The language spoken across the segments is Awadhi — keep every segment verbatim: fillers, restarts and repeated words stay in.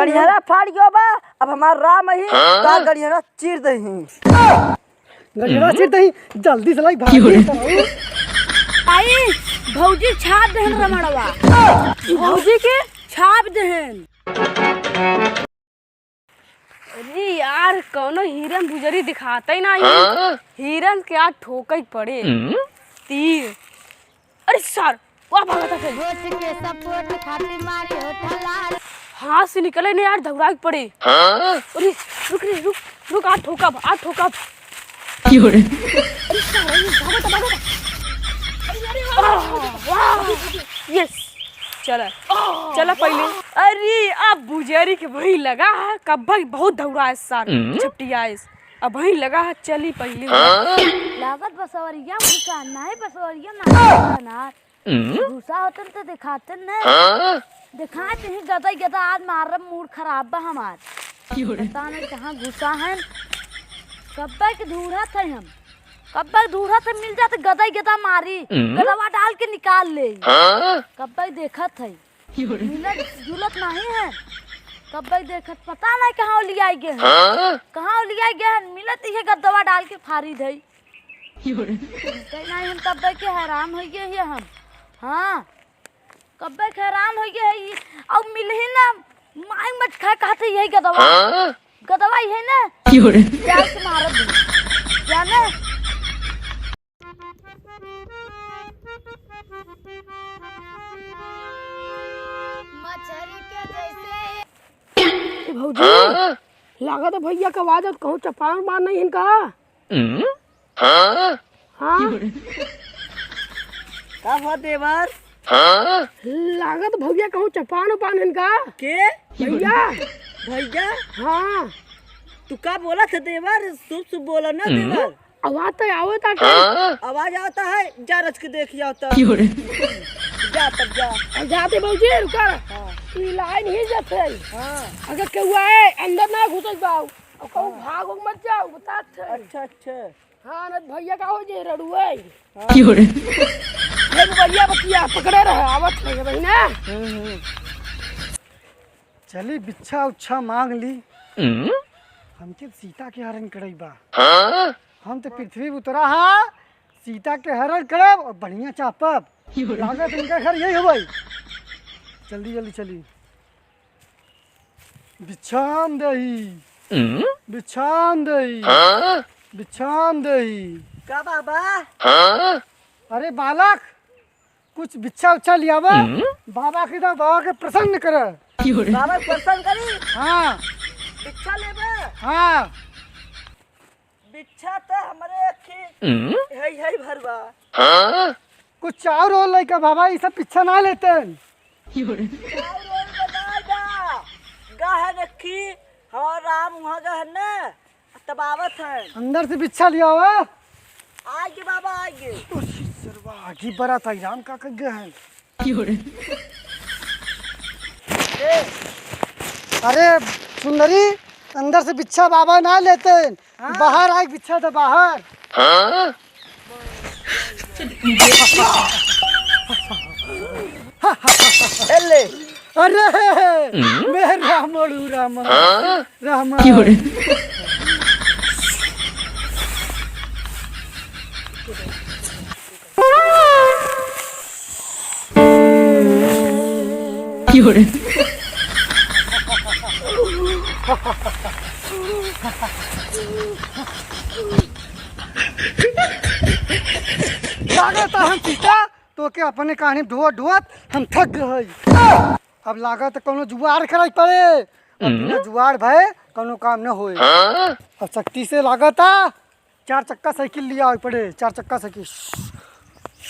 गड़ियारा फाड़ गयो बा, अब हमार राम ही, हाँ? तो गड़ियारा चीर दही। गड़ियारा चीर दही, जल्दी से लाई भागी। भाई, भौजी छाप देहन रमणवा। भौजी के छाप देहन। अरे यार, कौनो हिरन बुजरी दिखाता ही ना है। हाँ? हिरन के आज ठोके के पड़े। हम्म? तीर। अरे सर, वाह भागता फिर। वोट के सपोर्ट खातिर मारी होठा लाल। हाथ से निकले नहीं यार, दौड़ा के पड़े। हाँ? अरे रुक रे, रुक, रुक, आज ठोकब, आज ठोकब। क्यों रे? अरे सर, अरे भागता, भागता। अरे, अरे, वाह, वाह, वाह। यस। चला, चला पहिले। अरे, अब बुजरी के वही लगा है, कब्बा बहुत दौड़ा है सर, हम्म। छपटिया है। अब वही लगा है, चली पहिले। हाँ? लागत बसवरिया घुसा, नहीं बसवरिया ना घुसा ना। हम्म। घुसा होतन तो दिखातन न। हाँ? दिखात ही गदा गदा आज मारब, मूड खराब बा हमार। क्यों रे? पता नहीं कहाँ घुसा है। कब्बे के ढूंढत है हम। कब्बे के ढूंढत है, मिल जात गदा गदा मारी। हम्म। गदवा डाल के निकाल ले। हाँ? कब्बे देखत है। मिलत जुलत नहीं है। कब्बे देखत पता नहीं कहाँ ओलियाई गए हैं। हाँ? कहाँ ओलियाई गए हैं, मिलत इहे गद्दवा डाल के फारी धई। मिलते नहीं हम, कब्बे के हैरान हो गए हैं हम। हाँ, कब्बे के हैरान हो गए हैं। अब मिलही ना, माई मच खाए कहते यही गद्दवा। हाँ? गद्दवा यही ना। डाल के मारत है। जाने? मछरी के जैसे। ए भौजी, हाँ? लागत है भैया के आवाज आत, कहूँ चपान बान नहीं इनका। हम्म? हाँ? हाँ? का बात देवर? हाँ? लागत भैया कहूँ चपान उपान इनका। के? भैया? भैया? हाँ। तू का बोलत है देवर? शुभ शुभ बोला ना हम्म? देवर। आवाज तो आवत आटे। हाँ? आवाज आवत है, जा रच के देखिया तो। क्यों रे? जा तब जा। अब जाते भौजी, रुका। हाँ। ई लाइन ही जत है। हाँ। अगर केहू आए, अंदर ना घुसत जाओ। और कहूँ हाँ। भाग उग मत जाओ, बतात है। अच्छा, अच्छा। हाँ, ना भैया का हो जे रड़ुए। हाँ। क्यों रे? ये भैया बतिया पकड़े रहे, आवत है बहिना। हम्म, हम्म। चली बिच्छा उच्छा मांग ली। हम्म? हमके सीता के हरण करई बा। हाँ? हम तो पृथ्वी उतरा हा, सीता के हरण करब और बढ़िया चापब। लागत इनका घर यही होई। जल्दी जल्दी चली। बिच्छान देही। हम्म? बिच्छान देही। हाँ? बिच्छान देही। का बाबा? हाँ? अरे बालक, कुछ बिच्छा उच्छा लियावा, हम्म? बाबा के दो, बाबा के प्रसन्न करे। बाबा के प्रसन्न करी? हाँ। बिच्छा लेबे? हाँ। बिच्छा तो हमरे अखी हम्म? है, है भरवा। हाँ? कुछ चाउर और लइका बाबा, ई सब बिच्छा ना लेते हैं। चाउर और बनाए बा। गहन अखी, हमार राम वहाँ गहन ना। तब आवत है। अंदर से बिच्छा लिया हुआ। आगे बाबा, आगे। ओ, सरवा, आगे बड़ा था, राम का कर गए हैं। अरे, सुंदरी, अंदर से बिच्छा बाबा ना लेते हैं। हाँ। बाहर आए बिच्छा तो बाहर। हाँ? ए ले। अरे, हम्म? मैं रामड़ू रामा। हाँ? रामा। लागत हम सीता तोके अपने कहानी ढोअत ढोअत हम थक गए हई। अब लागत कौनो जुगाड़ करे पड़े। अब बिना हम्म। जुगाड़ भए कौनो काम न होए। हाँ? अब सख्ती से लागत आ, चार चक्का साइकिल लिया आवे पड़े, चार चक्का साइकिल।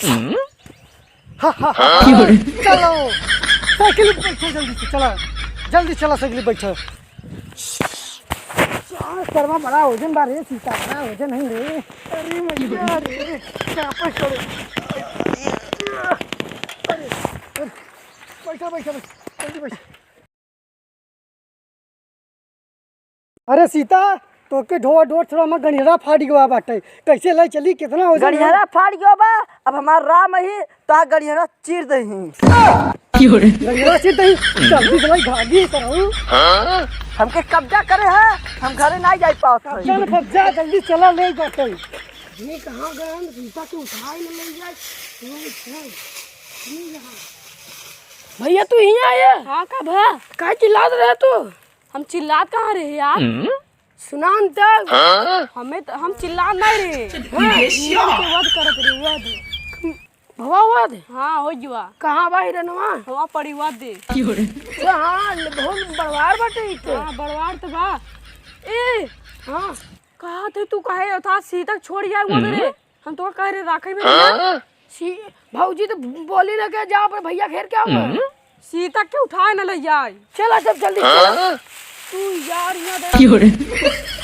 हम्म? हा, हा, हा, हा। चलो, साइकिल पे बैठो जल्दी से, चला, जल्दी चला, साइकिल पे बैठो। साला सरवा बड़ा वजन बा रे, सीता बड़ा वजन है रे। अरे मैया रे, क्या पे चढ़े? अरे, अरे, बैठा, बैठा, बैठा, जल्दी बैठा। अरे सीता, तोके ढोअत ढोअत थोड़ा हमार गड़ियारा फाट गवा बाटे, कैसे ले चली, कितना वजन है? गड़ियारा फाट गवा बा, अब हमार राम ही तो आ गड़ियारा चीर दही। क्यों रे? गंगरा से तई जल्दी से भाई भागी करहु। हमके कब्जा करे है, हम घरे नाहीं जाई पावत है। चल, कब्जा जल्दी चला ले जाते। ये कहाँ गए? हम सीता के उठाए न ले जाए। भैया, तू हियाँ आया? हाँ, का भा? काहे चिल्लात रहे तू? हम चिल्लात कहाँ रहे यार? सुनान त। हमें त, हम चिल्लात नाहीं रहे। हाँ। के वध करत रहे, वध। भवा वध? हाँ, हो जुआ। कहाँ बा हिरनवा? हवा पड़ी वध। हाँ, बहुत बड़वार बाटे ई त। हाँ, बड़वार त बा। ए, हाँ। कहा थे तू काहे था सीता छोड़ जाए वध रे? हम तो कह रहे राखे में ना। सी-, भौजी तो बोली ना के जा पर भैया घेर के आओ। सीता के उठाए ना ले जाए। चला सब जल्दी चला। तू यार यहाँ दे।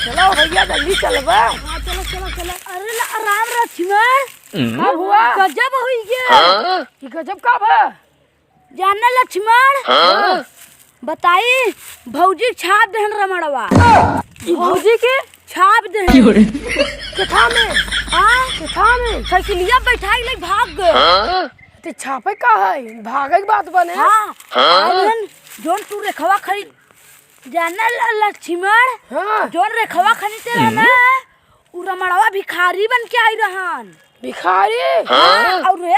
चलो भैया जल्दी चलबा। हाँ, चलो, चलो, चलो। अरे ला-, राम लक्ष्मण। का हुआ? गजब हुई गया। ये गजब का बा? जाने लक्ष्मण, हाँ? बताई, भौजी के छाप देहन रमणवा। भौजी के? छाप देहन। क्यों रे? किथा में? हाँ? किथा में? साइकिलिया बैठाई ले भाग गए। हाँ? ते छापे का है? भागे के बात बने। हाँ। हाँ? अरे, जोन तू रेखवा खरीद, जाने ल-, लक्ष्मण, हाँ। जोन रेखवा खरीदते रहना, उ रमणवा भिखारी बन के आई रहन। भिखारी? हाँ, और रे,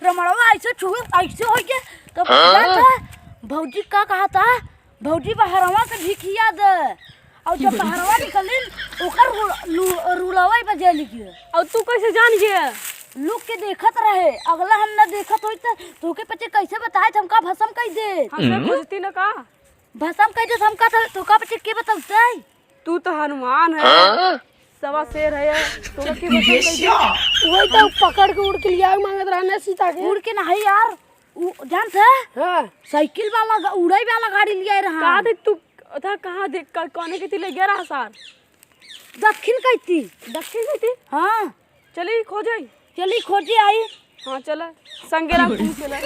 रमणवा ऐसे छुए, ऐसे होइके, तब हाँ? कहत है, भौजी का कहत है, भौजी बहरवा से भिखिया दे। और जब बहरवा निकलिन, ओकर रु-, लु-, रुलवा ही बजे लिखिए। और तू कैसे जान गया? लुक के देखत रहे, अगला हम न देखत होई त तोके पचे कैसे बताए, हमका भसम कह दे। हमसे खोजती न का? भसम कह दे, हमका तो तोका पचे के बतौते? तू तो हनुमान है, हाँ? सवा शेर है, तोका के बतौते? वही तो पकड़ के उड़ के लिया मांगत रहने सीता के। उड़ के नहीं यार, उ, जानत है? हाँ। साइकिल वाला गा-, उड़ाई वाला गाड़ी लिया रहा। कहाँ देख तू, था कहाँ देख, क-, कौने के ती ले गया रहा सार? दक्षिण कइती। दक्षिण कइती? हाँ। चली खोजे। चली खोजे आई। हाँ, चला। संगे राम तू चला।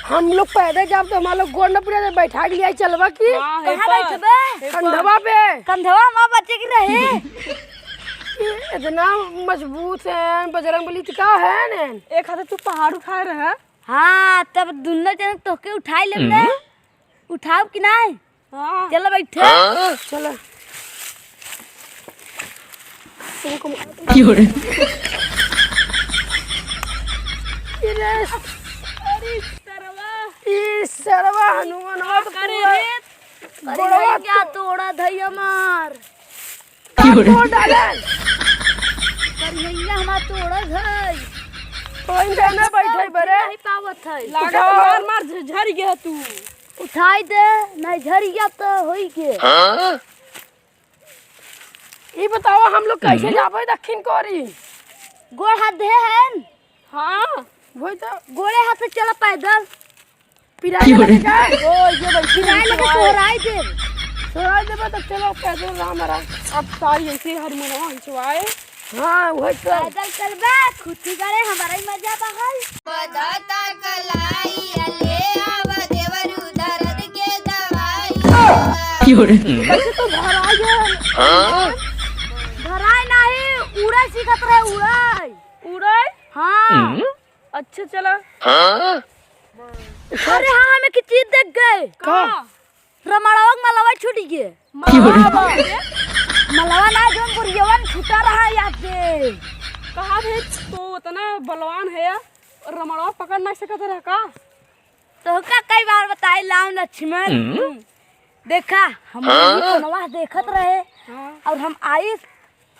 हम लोग पैदल जाब तो हमार लोग गोड़ न पुरे, बैठा के लिया चलबा की? हाँ, हे कहाँ पर, बैठबे? हे पर। कंधवा पे। कंधवा माँ बच्चे की रहे। ये इतना मजबूत है बजरंग बली, तो का है ने? एक हाथे तू पहाड़ उठाए रहे। हाँ, तब दुनो जन तोके उठाई लेब ने। हम्म। उठाब कि नाई? हाँ। चला बैठे। हाँ? चला। क्यों रे? अरे सरवा। ई सरवा हनुमानवा तो करे पूरा रे। गोड़वा अरे भैया तो तोड़ा धैया मार। का तोड़ डाले? करिहैया हमार तोड़त है। तो इन जाना बैठे बरे। नहीं पावत है। लागत मार मार झ-, झर गया तू। उठाई दे, नहीं झर गया तो होई के। हाँ? ई बतावा हम लोग कैसे हम्म। जाबे दक्षिण कोरी? गोड़ हाथ दे हैं। हाँ। वही तो। गोड़े हाथ से चला पैदल। पिराए क्यों रे? लगे का? ओ, ये भाई, पिराए लगे, सोहराई दे। सोहराई देबे तो चलो, पैदल रहा हमारा। अब सारी ऐसे हर मनवा हिचवाए। हाँ, वही तो। पैदल चलबे, खुद ही करे, हमारा ही मजा बा है। बजाता कलाई, ले आवा देवरू दर्द के दवाई। क्यों रे? कैसे तो घर आ गया? हाँ? घर आए नहीं, उड़ाई सीखत रहे, उड़ाई। उड़ाई? हाँ। हम्म। अच्छा, चला। हाँ? अरे हाँ, हमें की चीज देख गए। का? रमणवा के मलवा छूट गए। मलवा बा। मलवा ना, जोन बुढ़ियवन छूटा रहा याद दे। कहा थे, तो उतना बलवान है, रमणवा पकड़ ना सकत रहा का? तो का कई बार बताई लाम लक्ष्मण। हम्म। देखा, हम हाँ? लोग कोनवा देखत रहे हाँ। और हम आइस,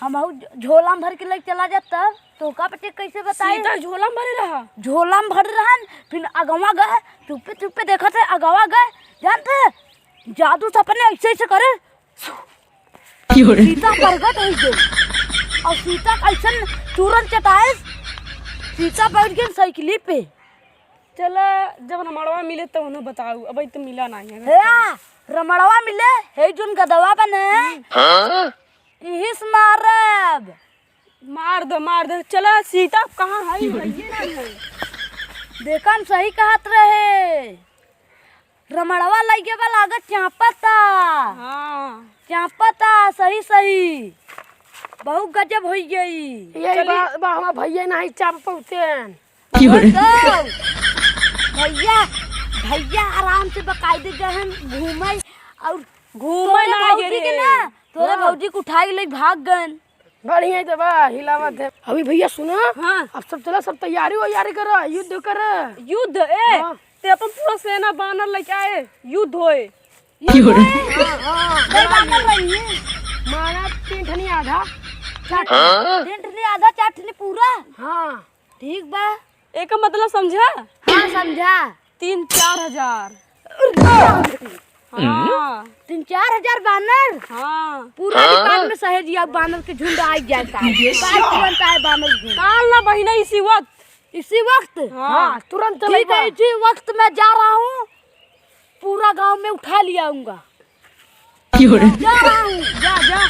हमहू झ-, झोला में भर के लेके चला जात तब, तो का पचे कैसे बताई? सीता झोला में भरे रहा। झोला में भरे रहन, फिर अगवा गए, चुप्पे चुप्पे देखत है, अगवा गए, जानत है, जादू सपने ऐसे ऐसे करे, सीता प्रगट हो गई। और सीता कैसन चूरन चटाए, सीता बैठ गई साइकिली पे। चला, जब रमणवा मिले तब उन्हें बताऊ, अब तो मिला नहीं है। हे, रमणवा मिले, हे जोन गदवा बने। हाँ? इहिस मारब। मार दो, मार दो। चला, सीता कहाँ है? भैये ना है। देखन सही कहत रहे। रमणवा लइगे बा लागत चापता। हाँ। चापता, सही, सही। बहुत गजब होई गई। यही चली। बा, बा, हमार भैया नहीं चाप पौते हैं। क्यों रे? तो भैया, भैया आराम से बकायदे गहन घूमे और घूमे तोरे ना भौजी गे के रे। ना, तोरे हाँ। भौजी के उठाई ले भाग गन। बढ़िया ही तो बा, हिलावत है। अभी भैया सुना, हाँ। अब सब चला, सब तैयारी वैयारी करा, युद्ध करा। युद्ध? ए, हाँ। ते अपन पूरा सेना बानर लेके आए, युद्ध होए। युद्ध होए? हाँ, हाँ, नहीं, बानर रही है। माना तीन ठनी आधा, चार ठनी। हाँ? तीन ठनी आधा, चार ठनी पूरा। हाँ। ठीक बा। एकर मतलब समझा? हाँ, समझा। तीन चार हजार। हाँ। तीन चार हजार बानर? हाँ। पूरा नेपाल में सहेजिया बानर के झुंड आ जाता है। ये बात तुरंत आए बानर झुंड। काल ना बहिना, इसी वक्त। इसी वक्त? हाँ। हाँ, तुरंत ठीक है, इसी वक्त मैं जा रहा हूँ, पूरा गांव में उठा ले आऊंगा। क्यों रे? जा रहा हूँ, जा, जा।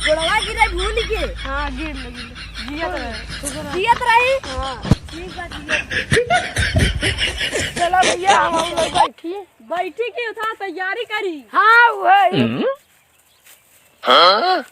गोड़वा गिरे भूल के। हाँ, गिर ले, गिर ले। जियत रहे। जियत रही? हाँ। ठीक बा, जियत रही। चला भैया, हम लोग बैठी। बैठी के उठा, तैयारी करी। हाँ, वही। हम्म? हाँ?